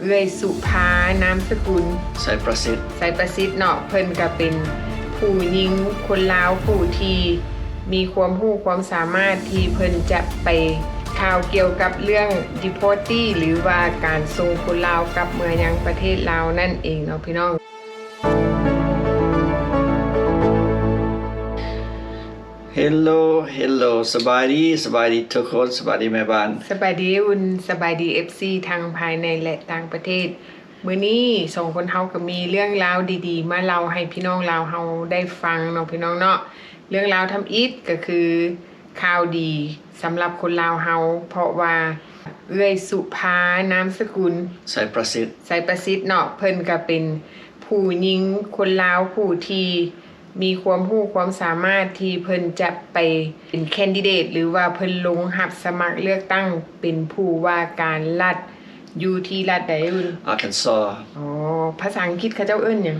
ເອື້ອຍສຸພາ ນາມສະກຸນ ໄຊປະສິດ ໄຊປະສິດເນາະ, ເພິ່ນກໍເປັນຜູ້ຍິງຄົນລາວຜູ້ທີ່ມີຄວາມຮູ້ຄວາມສາມາດທີ່ເພິ່ນຈະໄປຂ່າວກ່ຽວກັບເລື່ອງ deportee ຫຼືວ່າການສົ່ງຄົນລາວກັບເມືອຍັງປະເທດລາວນັ້ນເອງເນາະພີ່ນ້ອງ. Hello hello ສະບາຍດີ ສະບາຍດີທຸກຄົນ ສະບາຍດີແມ່ບ້ານ ສະບາຍດີອຸ່ນ ສະບາຍດີ ເອັຟຊີ ທັງພາຍໃນ ແລະ ຕ່າງປະເທດ. ມື້ນີ້ສອງຄົນເຮົາກໍມີເລື່ອງລາວດີໆມາເລົ່າໃຫ້ພີ່ນ້ອງລາວເຮົາໄດ້ຟັງເນາະ ພີ່ນ້ອງເນາະ. ເລື່ອງລາວທຳອິດກໍຄືຂ່າວດີສຳລັບຄົນລາວເຮົາ ເພາະວ່າເອື້ອຍສຸພາ ນາມສະກຸນ ໄຊປະສິດ ໄຊປະສິດເນາະ, ເພິ່ນກໍເປັນຜູ້ຍິງຄົນລາວຜູ້ທີ່ ມີຄວາມຮູ້ຄວາມສາມາດທີ່ເພິ່ນຈະໄປເປັນ candidate ຫຼືວ່າເພິ່ນລົງຮັບສະໝັກເລືອກຕັ້ງເປັນຜູ້ວ່າການລັດ ຢູ່ທີ່ລັດໃດ? Arkansas. ອໍ ພາສາອັງກິດເຂົາເຈົ້າເອີ້ນຫຍັງ?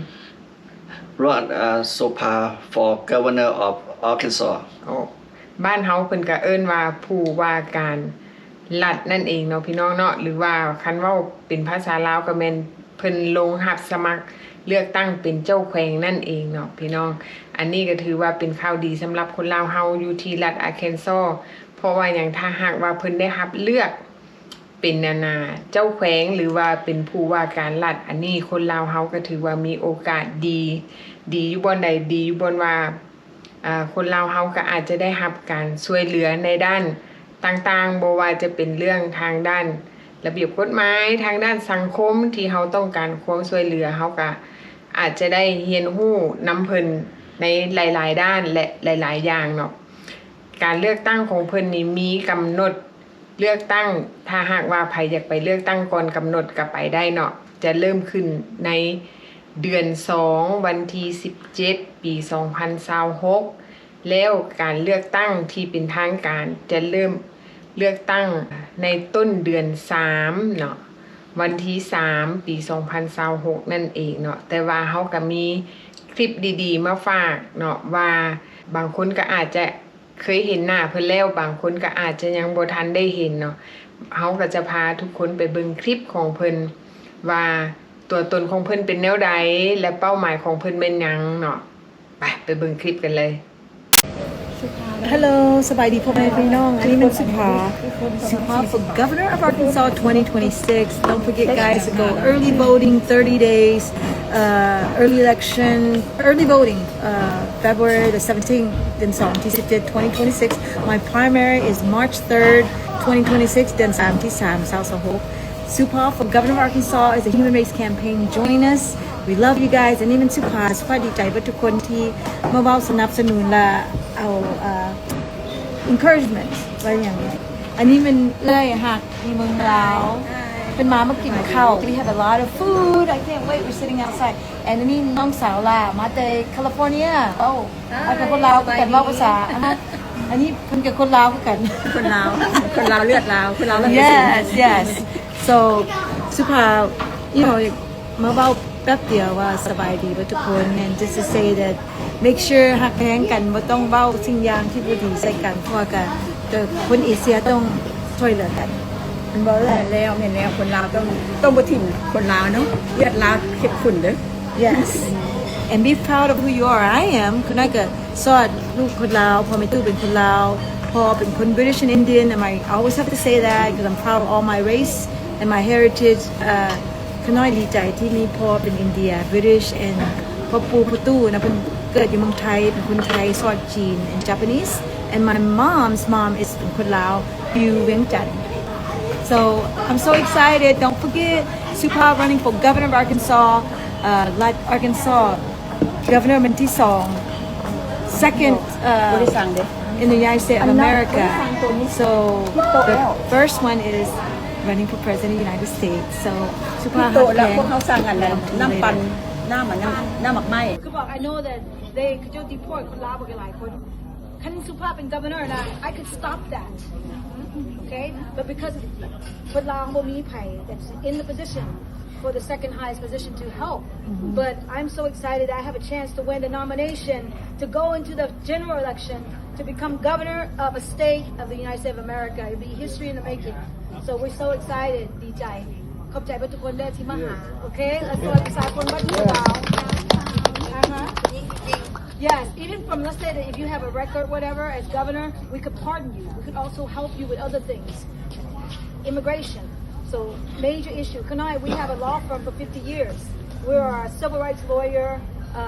Run, uh, Supha for Governor of Arkansas. ອໍ ບ້ານເຮົາເພິ່ນກໍເອີ້ນວ່າຜູ້ວ່າການ ລັດນັ້ນເອງເນາະ ພີ່ນ້ອງເນາະ, ຫຼືວ່າຄັນເວົ້າເປັນພາສາລາວກໍແມ່ນເພິ່ນລົງຮັບສະໝັກເລືອກຕັ້ງເປັນເຈົ້າແຂວງນັ້ນເອງເນາະ ພີ່ນ້ອງ. ອັນນີ້ກໍຖືວ່າເປັນຂ່າວດີສຳລັບຄົນລາວເຮົາຢູ່ທີ່ລັດ Arkansas. ເພາະວ່າຫຍັງ? ຖ້າຫາກວ່າເພິ່ນໄດ້ຮັບເລືອກເປັນ ອັນນ່າ ເຈົ້າແຂວງ ຫຼືວ່າເປັນຜູ້ວ່າການລັດ, ອັນນີ້ຄົນລາວເຮົາກໍຖືວ່າມີໂອກາດດີ. ດີຢູ່ບ່ອນໃດ? ດີຢູ່ບ່ອນວ່າ ອາ ຄົນລາວເຮົາກໍອາດຈະໄດ້ຮັບການຊ່ວຍເຫຼືອໃນດ້ານຕ່າງໆ, ບໍ່ວ່າຈະເປັນເລື່ອງທາງດ້ານລະບຽບກົດໝາຍ, ທາງດ້ານສັງຄົມທີ່ເຮົາຕ້ອງການຄວາມຊ່ວຍເຫຼືອ, ເຮົາກໍອາດຈະໄດ້ຮຽນຮູ້ນຳເພິ່ນໃນຫຼາຍໆດ້ານ ແລະ ຫຼາຍໆຢ່າງເນາະ. ການເລືອກຕັ້ງຂອງເພິ່ນນີ້ມີກຳນົດ ເລືອກຕັ້ງ, ຖ້າຫາກວ່າໃຜຢາກໄປເລືອກຕັ້ງກ່ອນກຳນົດກໍໄປໄດ້ເນາະ, ຈະເລີ່ມຂຶ້ນໃນເດືອນສອງ ວັນທີສິບເຈັດ ປີສອງພັນຊາວຫົກ ແລ້ວການເລືອກຕັ້ງທີ່ເປັນທາງການຈະເລີ່ມເລືອກຕັ້ງໃນຕົ້ນເດືອນສາມເນາະ, ວັນທີສາມ ປີສອງພັນຊາວຫົກນັ້ນເອງເນາະ. ແຕ່ວ່າເຮົາກໍມີຄລິບດີໆມາຝາກເນາະ, ວ່າບາງຄົນກໍອາດຈະ ເຄີຍເຫັນໜ້າເພິ່ນແລ້ວ, ບາງຄົນກໍອາດຈະຍັງບໍ່ທັນໄດ້ເຫັນເນາະ. ເຮົາກໍຈະພາທຸກຄົນໄປເບິ່ງຄລິບຂອງເພິ່ນ ວ່າຕົວຕົນຂອງເພິ່ນເປັນແນວໃດ ແລະ ເປົ້າໝາຍຂອງເພິ່ນແມ່ນຫຍັງເນາະ. ໄປ, ໄປເບິ່ງຄລິບກັນເລີຍ. Hello ສະບາຍດີພໍ່ແມ່ພີ່ນ້ອງ, ອັນນີ້ແມ່ນສຸພາ Supha for Governor of Arkansas twenty twenty-six. Don't forget, guys, to go early voting, thirty days, uh, early election, early voting. Uh, February the seventeenth, ເດືອນສອງ ວັນທີສິບເຈັດ twenty twenty-six. My primary is March third, twenty twenty-six, ເດືອນສາມ ວັນທີສາມ ສອງພັນຊາວຫົກ. Supha for Governor of Arkansas is a human rights campaign. Join us. We love you guys. ອັນນີ້ແມ່ນສຸພາ, ສຸພາດີໃຈເບິດທຸກຄົນທີ່ມາເວົ້າສະໜັບສະໜູນ ແລະ ເອົາ uh, encouragement ວ່າຫຍັງ. ອັນນີ້ແມ່ນເອື້ອຍຮັກທີ່ເມືອງລາວ, ເພິ່ນມາ ມາກິນເຂົ້າ. We have a lot of food. I can't wait. We're sitting outside. And ອັນນີ້ນ້ອງສາວຫຼ້າມາແຕ່ California. ເວົ້າ ເຮົາເປັນຄົນລາວຄືກັນ ເວົ້າພາສາ ອັນນີ້ເພິ່ນກໍຄົນລາວຄືກັນ. ຄົນລາວ ຄົນລາວເລືອດລາວ ຄົນລາວເລືອດ Yes, yes. So ສຸພາ you know ມາເວົ້າແປັບດຽວວ່າສະບາຍດີເບິດທຸກຄົນ and just to say that make sure ຮັກແພງກັນ, ບໍ່ຕ້ອງເວົ້າສິ່ງຢ່າງທີ່ບໍ່ດີໃສ່ກັນ, ເພາະວ່າກະ ກະຄົນເອເຊຍຕ້ອງຊ່ວຍເຫຼືອກັນ ແມ່ນບໍ່ເອື້ອຍ? ແມ່ນແລ້ວ ແມ່ນແລ້ວ, ຄົນລາວຕ້ອງ ຕ້ອງບໍ່ຖິ້ມຄົນລາວເນາະ, ເລືອດລາວເຂັ້ມຂຸ້ນເດີ້. Yes, and be proud of who you are. I am. ຄືນ້ອຍກະຊອດລູກຄົນລາວ, ພໍ່ແມ່ຕູ້ເປັນຄົນລາວ, ພໍ່ເປັນຄົນ British and Indian, and I always have to say that 'cause I'm proud of all my race and my heritage. Uh, ຂ້ານ້ອຍດີໃຈທີ່ມີພໍ່ເປັນອິນເດຍ British and ພໍ່ປູ່ພໍ່ຕູ້ນະ ເພິ່ນເກີດຢູ່ເມືອງໄທ ເປັນຄົນໄທ ຊອດຈີນ and Japanese, and my mom's mom is ເປັນຄົນລາວ ຢູ່ວຽງຈັນ. So I'm so excited. Don't forget, Supha running for governor of Arkansas, uh, ລັດ Arkansas. Governor ວັນທີສອງ second, uh, in the United States of America. So the first one is running for president of the United States. So ສຸພາ ໂຕແລ້ວ ພວກເຮົາສ້າງອັນນັ້ນ ນ້ຳປັ່ນ ນ້ຳອັນນັ້ນ ນ້ຳໝາກໄມ້. ຄືບອກ I know that they ເຂົາເຈົ້າ deport ຄົນລາວບັກຫຼາຍຄົນ. ຄັນສຸພາເປັນ governor ນະ I could stop that. Okay? But because ຄົນລາວບໍ່ມີໃຜ that's in the position for the second highest position to help. But I'm so excited that I have a chance to win the nomination to go into the general election to become governor of a state of the United States of America. It'll be history in the making. So we're so excited. ດີໃຈ. ຂອບໃຈເບິດທຸກຄົນເດີທີ່ມາຫາ. ໂອເຄ ແລະສະຫວັດດີສາກົນບັດນີ້ລາວ. ອ່າຮະ Yes, even from, let's say that if you have a record, whatever, as governor, we could pardon you. We could also help you with other things. Immigration. So, major issue. ຂ້ານ້ອຍ we have a law firm for fifty years. We are a civil rights lawyer, ເອີ່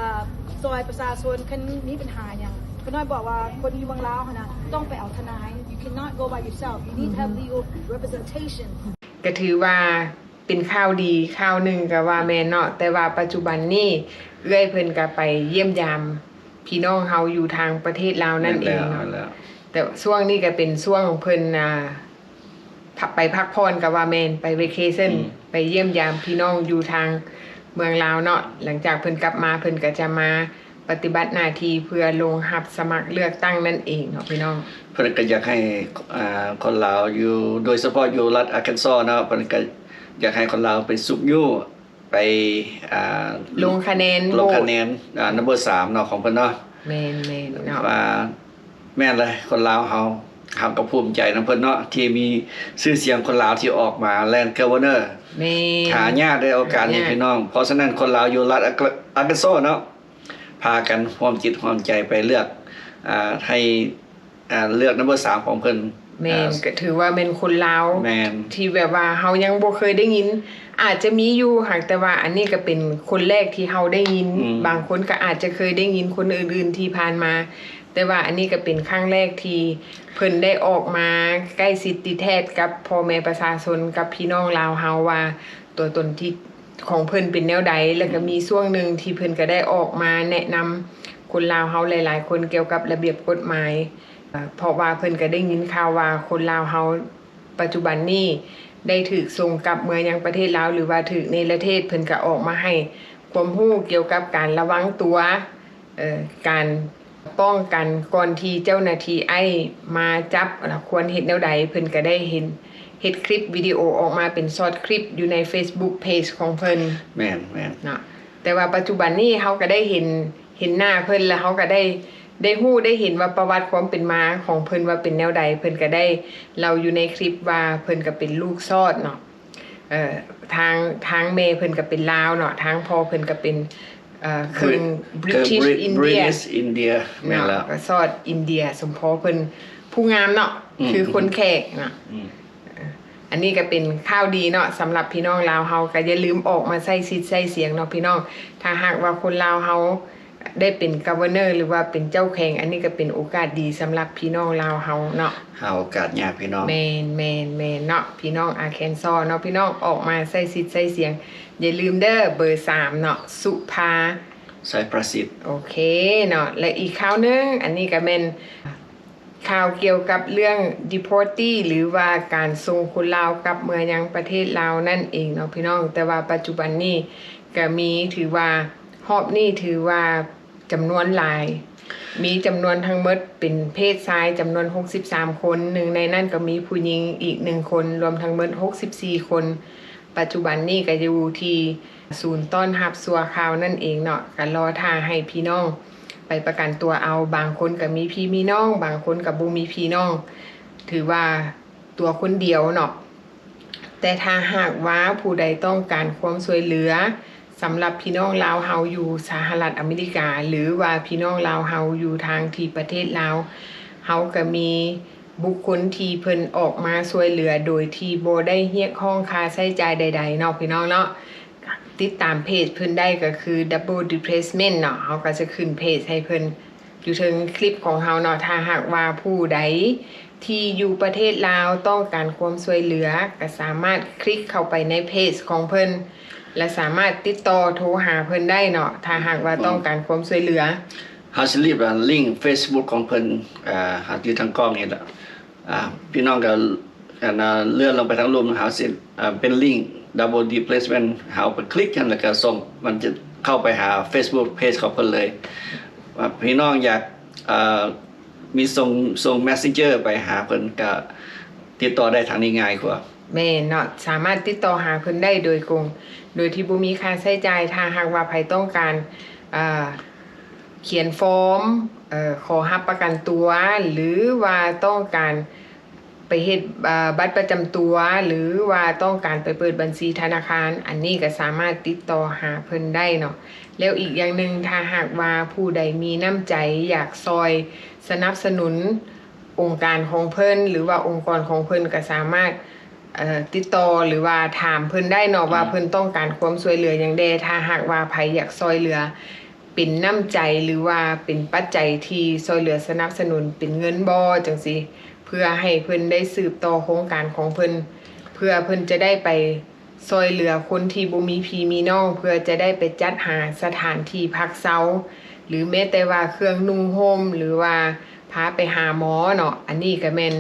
ຊ່ອຍປະຊາຊົນ ຄັນມີບັນຫາຫຍັງ. ຂ້ານ້ອຍບອກວ່າຄົນຢູ່ເມືອງລາວຫັ້ນນະ ຕ້ອງໄປເອົາທະນາຍ. You cannot go by yourself. You need to have legal representation. ກໍຖືວ່າເປັນຂ່າວດີຂ່າວໜຶ່ງກໍວ່າແມ່ນເນາະ, ແຕ່ວ່າປັດຈຸບັນນີ້ເອື້ອຍເພິ່ນກໍໄປຢ້ຽມຢາມພີ່ນ້ອງເຮົາຢູ່ທາງປະເທດລາວນັ້ນເອງເນາະ. ແມ່ນແລ້ວ ແມ່ນແລ້ວ. ແຕ່ຊ່ວງນີ້ກໍເປັນຊ່ວງເພິ່ນ ອ່າ ພັກ ໄປພັກຜ່ອນກໍວ່າແມ່ນ ໄປເວເຄເຊິນ ອືມ ໄປຢ້ຽມຢາມພີ່ນ້ອງຢູ່ທາງເມືອງລາວເນາະ. ຫຼັງຈາກເພິ່ນກັບມາ ເພິ່ນກໍຈະມາ ປະຕິບັດໜ້າທີ່ເພື່ອລົງຮັບສະໝັກເລືອກຕັ້ງນັ້ນເອງເນາະພີ່ນ້ອງ. ເພິ່ນກໍຢາກໃຫ້ ອ່າ ຄົນລາວຢູ່ ໂດຍສະເພາະຢູ່ລັດອາແຄນຊໍເນາະ ເພິ່ນກໍຢາກໃຫ້ຄົນລາວໄປຊຸກຍູ້ ໄປ ອ່າ ລົງຄະແນນ ລົງຄະແນນ ໂຫວດ ອ່າ ນັມເບີສາມເນາະ ຂອງເພິ່ນເນາະ. ແມ່ນໆ ເນາະ ວ່າ ແມ່ນເລີຍ ຄົນລາວເຮົາ ເຮົາກໍພູມໃຈນຳເພິ່ນເນາະ ທີ່ມີຊື່ສຽງຄົນລາວທີ່ອອກມາແລ່ນກັບເວີເນີ. ແມ່ນ ຫາຍາກເດ້ໂອກາດນີ້ ຫາຍາກ ພີ່ນ້ອງ. ເພາະສະນັ້ນ ຄົນລາວຢູ່ລັດອາແຄນຊໍເນາະ ພາກັນຮ່ວມຈິດຮ່ວມໃຈໄປເລືອກ ອ່າ ໃຫ້ ອ່າ ເລືອກນັມເບີສາມຂອງເພິ່ນ. ແມ່ນ ອ່າ ກໍຖືວ່າແມ່ນຄົນລາວ ແມ່ນ ທີ່ແບບວ່າເຮົາຍັງບໍ່ເຄີຍໄດ້ຍິນ, ອາດຈະມີຢູ່ ຫາກແຕ່ວ່າອັນນີ້ກໍເປັນຄົນແລກທີ່ເຮົາໄດ້ຍິນ. ອືມ ບາງຄົນກໍອາດຈະເຄີຍໄດ້ຍິນຄົນອື່ນໆທີ່ຜ່ານມາ, ແຕ່ວ່າອັນນີ້ກໍເປັນຄັ້ງແລກທີ່ເພິ່ນໄດ້ອອກມາໃກ້ຊິດຕິດແທດກັບພໍ່ແມ່ປະຊາຊົນ ກັບພີ່ນ້ອງລາວເຮົາວ່າ ຕົວຕົນທີ່ ຂອງເພິ່ນເປັນແນວໃດ, ແລ້ວກໍມີຊ່ວງໜຶ່ງທີ່ເພິ່ນກໍໄດ້ອອກມາແນະນຳຄົນລາວເຮົາຫຼາຍໆຄົນກ່ຽວກັບລະບຽບກົດໝາຍ, ເພາະວ່າເພິ່ນກໍໄດ້ຍິນຂ່າວວ່າຄົນລາວເຮົາປັດຈຸບັນນີ້ໄດ້ຖືກສົ່ງກັບເມືອຍັງປະເທດລາວ ຫຼືວ່າຖືກເນລະເທດ, ເພິ່ນກໍອອກມາໃຫ້ຄວາມຮູ້ກ່ຽວກັບການລະວັງຕົວ, ເອີ ການ ປ້ອງກັນກ່ອນທີ່ເຈົ້າໜ້າທີ່ໄອມາຈັບ ຄວນເຮັດແນວໃດ, ເພິ່ນກໍໄດ້ເຫັນ ເຮັດຄລິບວິດີໂອອອກມາເປັນຊອດຄລິບຢູ່ໃນເຟສບຸກເພຈຂອງເພິ່ນ. ແມ່ນໆ ເນາະ, ແຕ່ວ່າປັດຈຸບັນນີ້ເຮົາກໍໄດ້ເຫັນ ເຫັນໜ້າເພິ່ນ ແລ້ວເຮົາກໍໄດ້ ໄດ້ຮູ້ໄດ້ເຫັນວ່າປະຫວັດຄວາມເປັນມາຂອງເພິ່ນວ່າເປັນແນວໃດ. ເພິ່ນກໍໄດ້ເລົ່າຢູ່ໃນຄລິບວ່າເພິ່ນກໍເປັນລູກຊອດເນາະ. ເອີ ທາງ ທາງແມ່ເພິ່ນກໍເປັນລາວເນາະ, ທາງພໍ່ເພິ່ນກໍເປັນ ເອີ ເຄິ່ງ Bri- ເຄິ່ງ British Bri- India British India ແມ່ນແລ້ວ ເນາະ, ກໍຊອດອິນເດຍ. ສົມພໍເພິ່ນຜູ້ງາມເນາະ ອືມ ຄືຄົນແຂກເນາະ. ອືມ ເອີ ອັນນີ້ກໍເປັນຂ່າວດີເນາະ ສຳລັບພີ່ນ້ອງລາວເຮົາ, ກໍຢ່າລືມອອກມາໃຊ້ສິດໃຊ້ສຽງເນາະພີ່ນ້ອງ. ຖ້າຫາກວ່າຄົນລາວເຮົາ ໄດ້ເປັນ Governor ຫຼືວ່າເປັນເຈົ້າແຂວງ, ອັນນີ້ກໍເປັນໂອກາດດີສຳລັບພີ່ນ້ອງລາວເຮົາເນາະ. ຫາໂອກາດຍາກພີ່ນ້ອງ. ແມ່ນ ແມ່ນ ແມ່ນເນາະ, ພີ່ນ້ອງອາແຄນຊໍເນາະ, ພີ່ນ້ອງອອກມາໃຊ້ສິດໃຊ້ສຽງ. ຢ່າລືມເດີ ເບີສາມເນາະ, ສຸພາ ໄຊປຣະສິດ. ໂອເຄເນາະ, ແລະ ອີກຂ່າວໜຶ່ງ, ອັນນີ້ກໍແມ່ນ ຂ່າວກ່ຽວກັບເລື່ອງ deportee ຫຼືວ່າການສົ່ງຄົນລາວກັບເມືອຍັງປະເທດລາວນັ້ນເອງເນາະພີ່ນ້ອງ. ແຕ່ວ່າປັດຈຸບັນນີ້ກໍມີ ຖືວ່າຮອບນີ້ຖືວ່າຈຳນວນຫຼາຍ, ມີຈຳນວນທັງໝົດເປັນເພດຊາຍຈຳນວນຫົກສິບສາມຄົນ, ໜຶ່ງໃນນັ້ນກໍມີຜູ້ຍິງອີກໜຶ່ງຄົນ, ລວມທັງໝົດຫົກສິບສີ່ຄົນ. ປັດຈຸບັນນີ້ກໍຢູ່ທີ່ສູນຕ້ອນຮັບຊົ່ວຄາວນັ້ນເອງເນາະ, ກໍລໍຖ້າໃຫ້ພີ່ນ້ອງ ໄປປະກັນຕົວເອົາ. ບາງຄົນກໍມີພີ່ມີນ້ອງ, ບາງຄົນກໍບໍ່ມີພີ່ນ້ອງ, ຖືວ່າຕົວຄົນດຽວເນາະ. ແຕ່ຖ້າຫາກວ່າຜູ້ໃດຕ້ອງການຄວາມຊ່ວຍເຫຼືອ ສຳລັບພີ່ນ້ອງລາວເຮົາຢູ່ສະຫະລັດອາເມລິກາ ຫຼືວ່າພີ່ນ້ອງລາວເຮົາຢູ່ທາງທີ່ປະເທດລາວ, ເຮົາກໍມີບຸກຄົນທີ່ເພິ່ນອອກມາຊ່ວຍເຫຼືອໂດຍທີ່ບໍ່ໄດ້ຮຽກຮ້ອງຄ່າໃຊ້ຈ່າຍໃດໆເນາະ ພີ່ນ້ອງເນາະ. ຕິດຕາມເພຈເພິ່ນໄດ້ກໍຄື Double Displacement ເນາະ, ເຮົາກໍຈະຂຶ້ນເພຈໃຫ້ເພິ່ນຢູ່ເທິງຄລິບຂອງເຮົາເນາະ. ຖ້າຫາກວ່າຜູ້ໃດທີ່ຢູ່ປະເທດລາວຕ້ອງການຄວາມຊ່ວຍເຫຼືອ ກໍສາມາດຄລິກເຂົ້າໄປໃນເພຈຂອງເພິ່ນ ແລະ ສາມາດຕິດຕໍ່ໂທຫາເພິ່ນໄດ້ເນາະ, ຖ້າຫາກວ່າ ອືມ ຕ້ອງການຄວາມຊ່ວຍເຫຼືອ. ເຮົາຊິລີບ ອ່າ ລິງ Facebook ຂອງເພິ່ນ ອ່າ ຢູ່ທາງກ້ອງນີ້ລະ. ອ່າ ພີ່ນ້ອງກໍ ອັນ ເລື່ອນລົງໄປທາງລຸ່ມ ເຮົາຊິ ເປັນລິງ Double Displacement ເຮົາໄປຄລິກຫັ້ນ ແລ້ວກໍສົ່ງ ມັນຈະເຂົ້າໄປຫາ Facebook Page ຂອງເພິ່ນເລີຍ. ວ່າພີ່ນ້ອງຢາກ ເອີ ມີສົ່ງ ສົ່ງ Messenger ໄປຫາເພິ່ນ ກໍຕິດຕໍ່ໄດ້ທາງນີ້ງ່າຍກວ່າ. ແມ່ນເນາະ, ສາມາດຕິດຕໍ່ຫາເພິ່ນໄດ້ໂດຍກົງ ໂດຍທີ່ບໍ່ມີຄ່າໃຊ້ຈ່າຍ. ຖ້າຫາກວ່າໃຜຕ້ອງການ ເອີ ຂຽນຟອມ ເອີ ຂໍຮັບປະກັນຕົວ ຫຼືວ່າຕ້ອງການ ໄປເຮັດ ເອີ່ ບັດປະຈຳຕົວ ຫຼືວ່າຕ້ອງການໄປເປີດບັນຊີທະນາຄານ ອັນນີ້ກໍສາມາດຕິດຕໍ່ຫາເພິ່ນໄດ້ເນາະ. ແລ້ວອີກຢ່າງໜຶ່ງ ຖ້າຫາກວ່າຜູ້ໃດມີນ້ຳໃຈຢາກຊ່ອຍສະໜັບສະໜູນອົງການຂອງເພິ່ນ ຫຼືວ່າອົງກອນຂອງເພິ່ນ ກໍສາມາດ ເອີ່ ຕິດຕໍ່ ຫຼືວ່າຖາມເພິ່ນໄດ້ເນາະ ອືມ ວ່າເພິ່ນຕ້ອງການຄວາມຊ່ວຍເຫຼືອຫຍັງແດ່. ຖ້າຫາກວ່າໃຜຢາກຊ່ອຍເຫຼືອເປັນນ້ຳໃຈ ຫຼືວ່າເປັນປັດໄຈທີ່ຊ່ວຍເຫຼືອສະໜັບສະໜູນເປັນເງິນບໍ ຈັ່ງຊີ້ ເພື່ອໃຫ້ເພິ່ນໄດ້ສືບຕໍ່ໂຄງການຂອງເພິ່ນ ເພື່ອເພິ່ນຈະໄດ້ໄປຊ່ວຍເຫຼືອຄົນທີ່ບໍ່ມີພີ່ມີນ້ອງ ເພື່ອຈະໄດ້ໄປຈັດຫາສະຖານທີ່ພັກເຊົາ ຫຼືແມ້ແຕ່ວ່າເຄື່ອງນຸ່ງຫົ່ມ ຫຼືວ່າພາໄປຫາໝໍເນາະ. ອັນນີ້ກໍແມ່ນ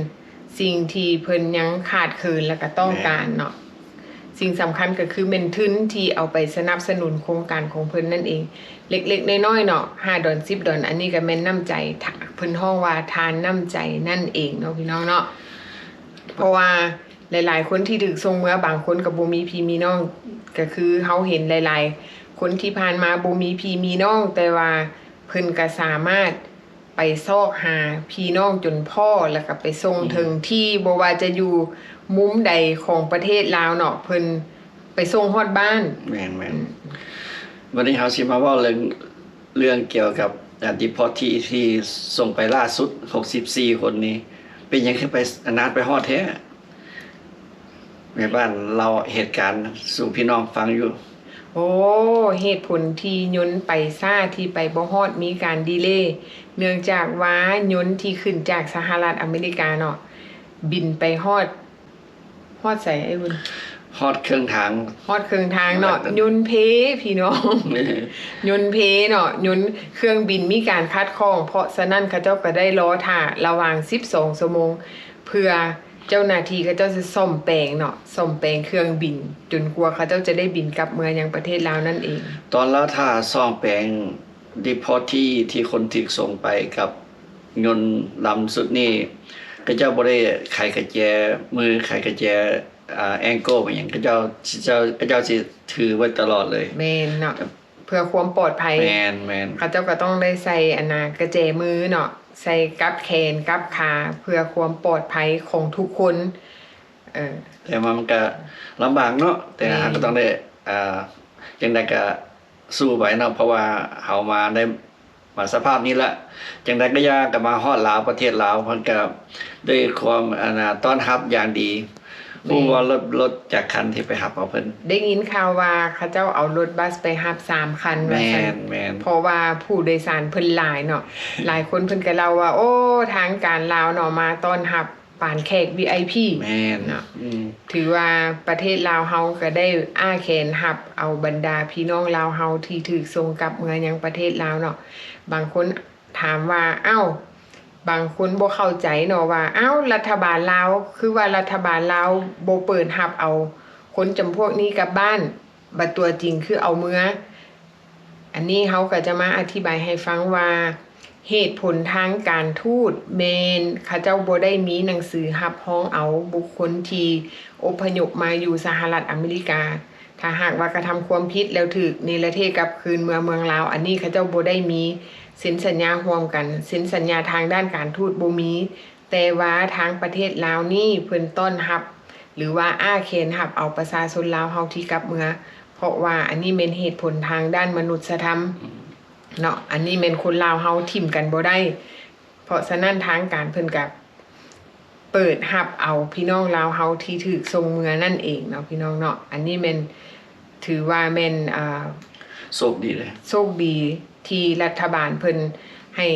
ສິ່ງທີ່ເພິ່ນຍັງຂາດເຂີນ ແລະກະຕ້ອງການເນາະ. ແມ່ນ. ສິ່ງສຳຄັນກໍຄືແມ່ນທຶນທີ່ເອົາໄປສະໜັບສະໜູນໂຄງການຂອງເພິ່ນນັ້ນເອງ ເລັກໆນ້ອຍໆເນາະ ຫ້າດອນ ສິບດອນ ອັນນີ້ກໍແມ່ນນ້ຳໃຈ ທະ ເພິ່ນຮ້ອງວ່າທານນ້ຳໃຈນັ້ນເອງເນາະ ພີ່ນ້ອງເນາະ. ເພາະວ່າຫຼາຍໆຄົນທີ່ຖືກສົ່ງເມືອ ບາງຄົນກໍບໍ່ມີພີ່ມີນ້ອງ ກໍຄືເຮົາເຫັນຫຼາຍໆຄົນທີ່ຜ່ານມາບໍ່ມີພີ່ມີນ້ອງ ແຕ່ວ່າເພິ່ນກໍສາມາດ ໄປຊອກຫາພີ່ນ້ອງຈົນພໍ້ ແລ້ວກໍໄປສົ່ງ ອືມ ເຖິງທີ່ ບໍ່ວ່າຈະຢູ່ມຸມໃດຂອງປະເທດລາວເນາະ ເພິ່ນໄປສົ່ງຮອດບ້ານ. ແມ່ນໆ. ອືມ ວັນນີ້ເຮົາຊິມາເວົ້າເລື່ອງ ເລື່ອງກ່ຽວກັບ ອາ deportee ທີ່ສົ່ງໄປລ່າສຸດ ຫົກສິບສີ່ຄົນນີ້ ເປັນຫຍັງຄືໄປ ອາ ນານໄປຮອດແທ້? ແມ່ບ້ານເລົ່າເຫດການສູ່ພີ່ນ້ອງຟັງຢູ່. ໂອ້ ເຫດຜົນທີ່ຍົນໄປຊ້າ ທີ່ໄປບໍ່ຮອດ ມີການດີເລ ເນື່ອງຈາກວ່າຍົນທີ່ຂຶ້ນຈາກສະຫະລັດອາເມລິກາເນາະ ບິນໄປຮອດ ຮອດໃສອ້າຍອຸ່ນ? ຮອດເຄິ່ງທາງ. ຮອດເຄິ່ງທາງເນາະ ຍົນເພ ພີ່ນ້ອງ ຍົນເພເນາະ ຍົນ ເຄື່ອງບິນມີການຂັດຂ້ອງ ເພາະສະນັ້ນເຂົາເຈົ້າກໍໄດ້ລໍຖ້າລະຫວ່າງສິບສອງຊົ່ວໂມງ ເພື່ອເຈົ້າໜ້າທີ່ເຂົາເຈົ້າຊິສ້ອມແປງເນາະ ສ້ອມແປງເຄື່ອງບິນ ຈົນກວ່າເຂົາເຈົ້າຈະໄດ້ບິນກັບເມືອຍັງປະເທດລາວນັ້ນເອງ. ຕອນລໍຖ້າສ້ອມແປງ deportee ທີ່ຄົນຖືກສົ່ງໄປກັບຍົນລຳສຸດນີ້ ເຂົາເຈົ້າບໍ່ໄດ້ໄຂກະແຈມື ໄຂກະແຈ ອາ ແອງໂກ້ ອີ່ຫຍັງ ເຂົາເຈົ້າ ເຂົາເຈົ້າ ເຂົາເຈົ້າຊິຖືໄວ້ຕະຫຼອດເລີຍ. ແມ່ນເນາະ ເພື່ອຄວາມປອດໄພ. ແມ່ນໆ. ເຂົາເຈົ້າກໍຕ້ອງໄດ້ໃສ່ອັນນາກະແຈມືເນາະ ໃສ່ກັບແຂນກັບຂາ ເພື່ອຄວາມປອດໄພຂອງທຸກຄົນ. ເອີ ແຕ່ວ່າມັນກະລຳບາກເນາະ ແຕ່ ແມ່ນ ເຮົາກໍຕ້ອງໄດ້ ອ່າ ຈັ່ງໃດກະສູ້ໄປເນາະ ເພາະວ່າເຮົາມາໃນ ມາສະພາບນີ້ລະ ຈັ່ງໃດກໍຢ່າ ກໍມາຮອດລາວ ປະເທດລາວ ເພິ່ນກໍດ້ວຍຄວາມ ອັນນາ ຕ້ອນຮັບຢ່າງດີ. ແມ່ນ. ຮູ້ວ່າລົດ ລົດຈັກຄັນທີ່ໄປຮັບເອົາເພິ່ນ? ໄດ້ຍິນຂ່າວວ່າເຂົາເຈົ້າເອົາລົດບັສໄປຮັບສາມຄັນ ວ່າຊັ້ນ. ແມ່ນໆ. ເພາະວ່າຜູ້ໂດຍສານເພິ່ນຫຼາຍເນາະ ຫຼາຍຄົນເພິ່ນກໍເລົ່າວ່າ ໂອ້ ທາງການລາວເນາະ ມາຕ້ອນຮັບ ປານແຂກ ວີໄອພີ ແມ່ນ ເນາະ ອືມ ຖືວ່າປະເທດລາວເຮົາກໍໄດ້ອ້າແຂນຮັບເອົາບັນດາພີ່ນ້ອງລາວເຮົາທີ່ຖືກສົ່ງກັບເມືອຍັງປະເທດລາວເນາະ. ບາງຄົນຖາມວ່າ ອ້າວ ບາງຄົນບໍ່ເຂົ້າໃຈເນາະວ່າ ອ້າວ ລັດຖະບານລາວ ຄືວ່າລັດຖະບານລາວບໍ່ເປີດຮັບເອົາຄົນຈຳພວກນີ້ກັບບ້ານ ບັດຕົວຈິງຄືເອົາເມືອ. ອັນນີ້ເຮົາກໍຈະມາອະທິບາຍໃຫ້ຟັງວ່າ ເຫດຜົນທາງການທູດແມ່ນເຂົາເຈົ້າບໍ່ໄດ້ມີໜັງສືຮັບຮອງເອົາບຸກຄົນທີ່ອົບພະຍົບມາຢູ່ສະຫະລັດອາເມລິກາ. ຖ້າຫາກວ່າກະທຳຄວາມຜິດແລ້ວຖືກເນລະເທດກັບຄືນເມືອເມືອງລາວ, ອັນນີ້ເຂົາເຈົ້າບໍ່ໄດ້ມີເຊັນສັນຍາຮ່ວມກັນ, ເຊັນສັນຍາທາງດ້ານການທູດບໍ່ມີ. ແຕ່ວ່າທາງປະເທດລາວນີ້ເພິ່ນຕ້ອນຮັບ ຫຼືວ່າອ້າແຂນຮັບເອົາປະຊາຊົນລາວເຮົາທີ່ກັບເມືອ, ເພາະວ່າອັນນີ້ແມ່ນເຫດຜົນທາງດ້ານມະນຸດສະທຳເນາະ, ອັນນີ້ແມ່ນຄົນລາວເຮົາຖິ້ມກັນບໍ່ໄດ້. ເພາະສະນັ້ນທາງການເພິ່ນກະເປີດຮັບເອົາພີ່ນ້ອງລາວເຮົາທີ່ຖືກສົ່ງເມືອນັ້ນເອງເນາະ ພີ່ນ້ອງເນາະ. ອັນນີ້ແມ່ນ ຖືວ່າແມ່ນ ອ່າ ໂຊກດີເລີຍ ໂຊກດີທີ່ລັດຖະບານເພິ່ນໃຫ້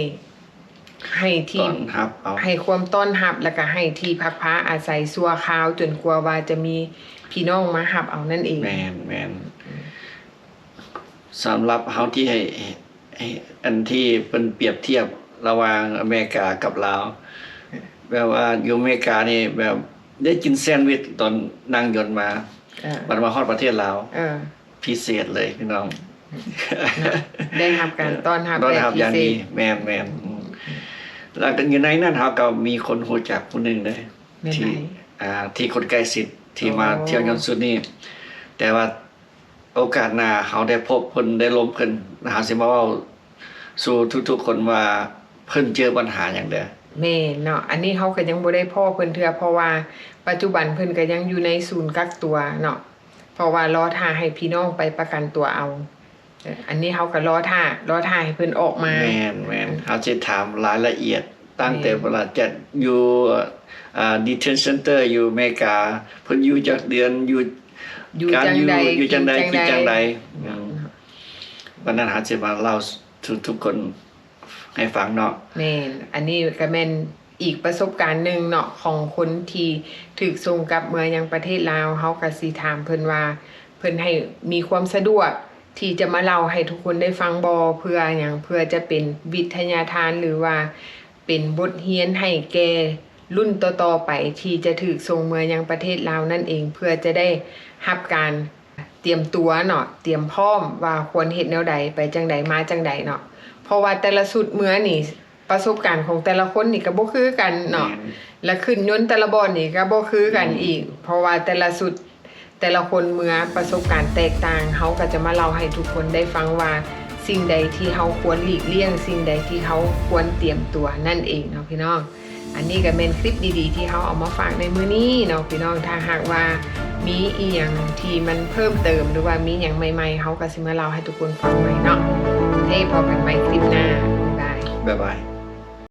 ໃຫ້ທີ່ ຕ້ອນຮັບເອົາ ໃຫ້ຄວາມຕ້ອນຮັບ ແລ້ວກະໃຫ້ທີ່ພັກພາອາໄສຊົ່ວຄາວ ຈົນກວ່າວ່າຈະມີພີ່ນ້ອງມາຮັບເອົານັ້ນເອງ. ແມ່ນ ແມ່ນ. ສຳລັບເຮົາທີ່ໃຫ້ ໃຫ້ ອັນທີ່ເພິ່ນປຽບທຽບລະຫວ່າງອາເມລິກາກັບລາວ ແບບວ່າຢູ່ອາເມລິການີ້ແບບໄດ້ກິນແຊນວິດຕອນນັ່ງຍົນມາ ເອີ ບັດມາຮອດປະເທດລາວ ເອີ ພິເສດເລີຍພີ່ນ້ອງ ເນາະ ໄດ້ຮັບການຕ້ອນຮັບ ຕ້ອນຮັບຢ່າງດີ. ແມ່ນໆ. ອືມ ແລ້ວກໍຢູ່ໃນນັ້ນເຮົາກໍມີຄົນຮູ້ຈັກຜູ້ໜຶ່ງເດ້ ແມ່ນໃຜ? ທີ່ ອ່າ ທີ່ຄົນໃກ້ຊິດທີ່ມາ ອໍ ທ່ຽວຍົນຊຸດນີ້ ແຕ່ວ່າ ໂອກາດໜ້າເຮົາໄດ້ພົບເພິ່ນ ໄດ້ລົມເພິ່ນ ເຮົາຊິມາເວົ້າສູ່ທຸກໆຄົນວ່າເພິ່ນເຈີບັນຫາຫຍັງແດ່. ແມ່ນເນາະ ອັນນີ້ເຮົາກໍຍັງບໍ່ໄດ້ພໍ້ເພິ່ນເທື່ອ ເພາະວ່າປັດຈຸບັນເພິ່ນກໍຍັງຢູ່ໃນສູນກັກຕົວເນາະ ເພາະວ່າລໍຖ້າໃຫ້ພີ່ນ້ອງໄປປະກັນຕົວເອົາ. ເອີ ອັນນີ້ເຮົາກໍລໍຖ້າ ລໍຖ້າໃຫ້ເພິ່ນອອກມາ. ແມ່ນໆ ເຮົາຊິຖາມລາຍລະອຽດຕັ້ງແຕ່ ແມ່ນ ເວລາຈະຢູ່ ອ່າ detention center ຢູ່ອາເມລິກາ ເພິ່ນຢູ່ຈັກເດືອນ ຢູ່ ຢູ່ ການຢູ່ ຢູ່ຈັ່ງໃດ ຢູ່ຈັ່ງໃດ ກິນຈັ່ງໃດ ກິນຈັ່ງໃດ. ອືມ ເນາະ ວັນນັ້ນເຮົາຊິມາເລົ່າສູ່ທຸກຄົນໃຫ້ຟັງເນາະ. ແມ່ນ ອັນນີ້ກໍແມ່ນອີກປະສົບການໜຶ່ງເນາະ ຂອງຄົນທີ່ຖືກສົ່ງກັບເມືອຍັງປະເທດລາວ. ເຮົາກໍຊິຖາມເພິ່ນວ່າ ເພິ່ນໃຫ້ມີຄວາມສະດວກທີ່ຈະມາເລົ່າໃຫ້ທຸກຄົນໄດ້ຟັງບໍ່? ເພື່ອຫຍັງ? ເພື່ອຈະເປັນວິທະຍາທານ ຫຼືວ່າເປັນບົດຮຽນໃຫ້ແກ່ລຸ້ນຕໍ່ໆໄປ ທີ່ຈະຖືກສົ່ງເມືອຍັງປະເທດລາວນັ້ນເອງ ເພື່ອຈະໄດ້ຮັບການຕຽມຕົວເນາະ ຕຽມພ້ອມວ່າຄວນເຮັດແນວໃດ ໄປຈັ່ງໃດ ມາຈັ່ງໃດເນາະ. ເພາະວ່າແຕ່ລະຊຸດເມືອນີ້ ປະສົບການຂອງແຕ່ລະຄົນນີ້ກໍບໍ່ຄືກັນເນາະ ແມ່ນ ແລະ ຂຶ້ນຍົນແຕ່ລະບ່ອນນີ້ກໍບໍ່ຄືກັນ ອືມ ອີກ ເພາະວ່າແຕ່ລະຊຸດ ແຕ່ລະຄົນເມືອປະສົບການແຕກຕ່າງ. ເຮົາກໍຈະມາເລົ່າໃຫ້ທຸກຄົນໄດ້ຟັງວ່າ ສິ່ງໃດທີ່ເຮົາຄວນຫຼີກລ່ຽງ ສິ່ງໃດທີ່ເຮົາຄວນຕຽມຕົວນັ້ນເອງເນາະພີ່ນ້ອງ. ອັນນີ້ກໍແມ່ນຄລິບດີໆທີ່ເຮົາເອົາມາຝາກໃນມື້ນີ້ເນາະພີ່ນ້ອງ. ຖ້າຫາກວ່າມີອີ່ຫຍັງທີ່ມັນເພີ່ມເຕີມ ຫຼືວ່າມີຫຍັງໃໝ່ໆ ເຮົາກໍຊິມາເລົ່າໃຫ້ທຸກຄົນຟັງໃໝ່ເນາະ. ໂອເຄ ພົບກັນໃໝ່ຄລິບໜ້າ. ບາຍບາຍ. ບາຍບາຍ.